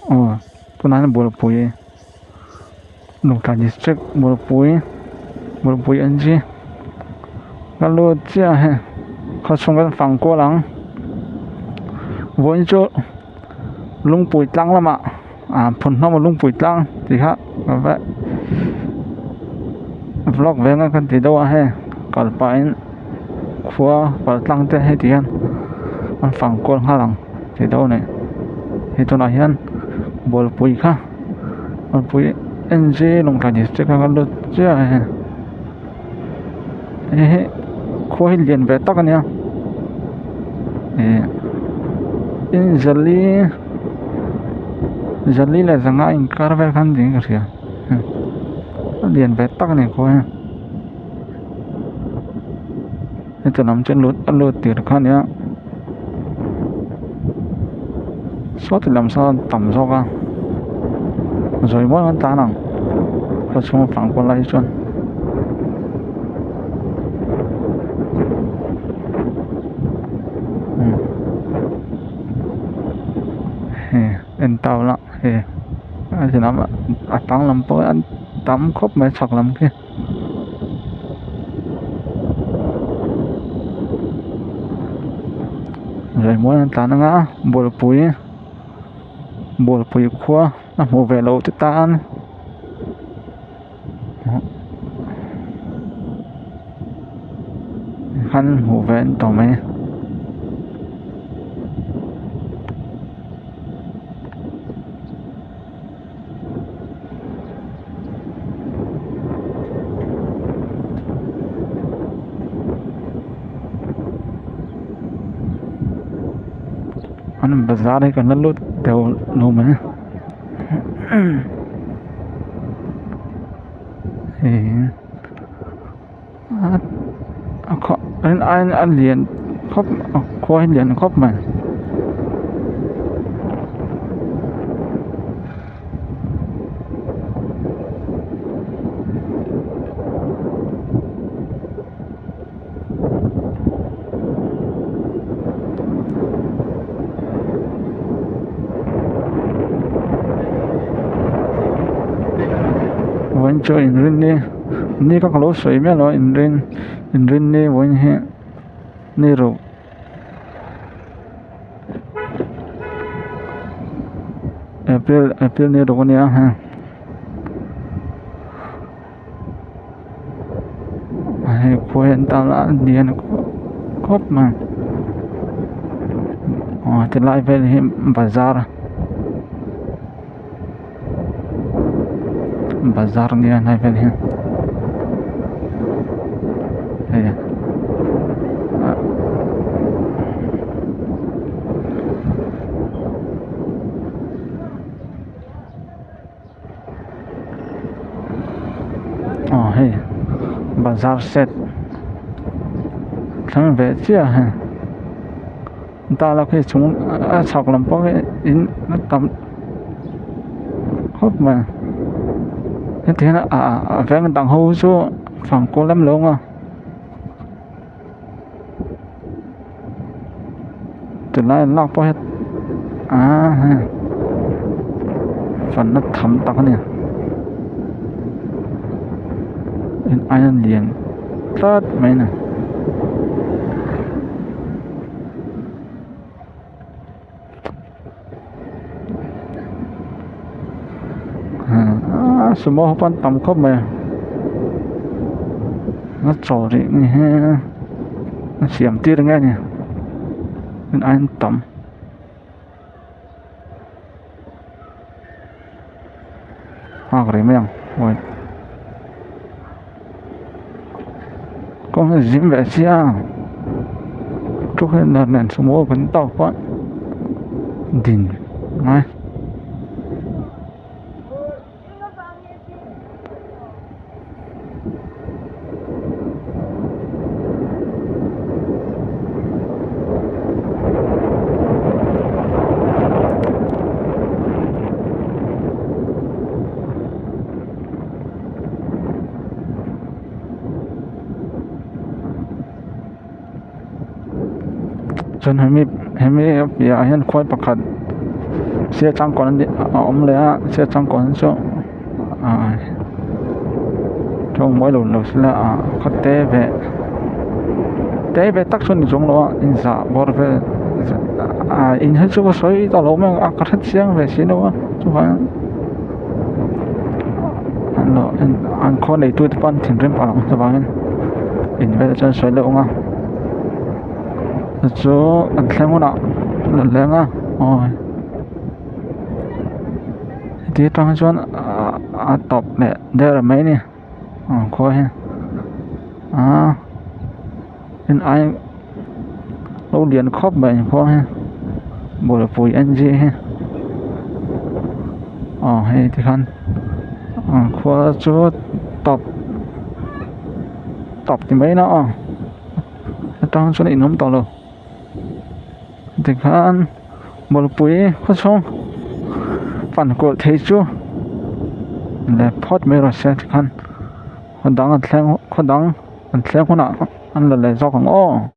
Aw tunah hian bualpui Lungtlai district bualpui bualpui N G ka lut chiah a hei khaw chhung kan fang kual ang vawiin chu lungpui tlang lamah ah phun hlawm a lungpui tlang tih kha vlog ve ang a kan ti deuh a hei kal pahin khua kal tlang te heti hian an fang kual nghal ang tih deuh a ni hei tunah hian bualpui kha bualpui N G Lawngtlai district a kan lut chiah a hei hei hi khua hi lian ve tak a nia ih inzali zali leh zanga inkar vel khan niin ka hria a lian ve tak a ni khua hi. Heti lam chu lut a lut tir kha ania sawti lam sawn tam zawk a zawi muang an tlan ang khaw chhung a fang kual lai hi chuan. Hei en tau la hei a ti lam a tang lam pawh an tam khawp mai chhak lam khi. Raimual an tlan anga bualpui bualpui khua a hmuh ve loh te tan khan hmuh ve an tawh mai. An bazar hi kan la lut deuh lo mai hei a khaw a lian khawp a khua hi a lian khawp mai. Vawiin chu inrin ni ni kha ka lo sawi miah lo a inrin inrin ni vawiin hi ni ruk. April April ni ruk a nia heng hei khua hi an tan a lian khawp mai aw tilai vel hi bazar bazar nia helai vel hi hei aw hei bazar set thleng ve chiah a hei ta lak hi chung a chhak lam pawh hi in a tam khawp mai heti hian ah a veng dang ho chu fang kual lem lo ang a tunlai an lak pawh hian aaa hei fanna tham tak a ni in aia lian tlat mai a ni. Aaa sumo ho pawh an tam khawp mai a chaw rih ni hi a siam tir nge ni in an tam. Nghak rih mai ang wait kawng hi zim ve sia two wheeler nen sumo kan tawk pawh din ngai. Chuan hemi hemi piahah hian khuai pakhat. Siachangkawn a ni a awm leh a Siachangkawn chu ah tawng mawi lo lo sela ah khaw te ve te ve tak chu a ni chuang lo a inzah bawr vel ah in hi chu ka sawi ta lo mai ang a ka hre chiang ve si lo a chuvangin an khaw neitu te pawh an thinrim palh ang chuvangin in vel chuan sawi loh ang a. Chu an thleng hunah an rawn leng a aw heti atang chuan a tawp leh der mai a ni aw khua hi aaa in ai lo lian khawp mai khua hi bualpui N G hi aw hei tikhan khua chu tawp tawp ti mai ila aw. Atang chuan in awm tawh lo tikhan bawlpui khaw chhung fan kual thei chu leh phawt mai rawh se tikhan khaw dang an thleng khaw dang an thleng hunah an la leh zawk ang aw.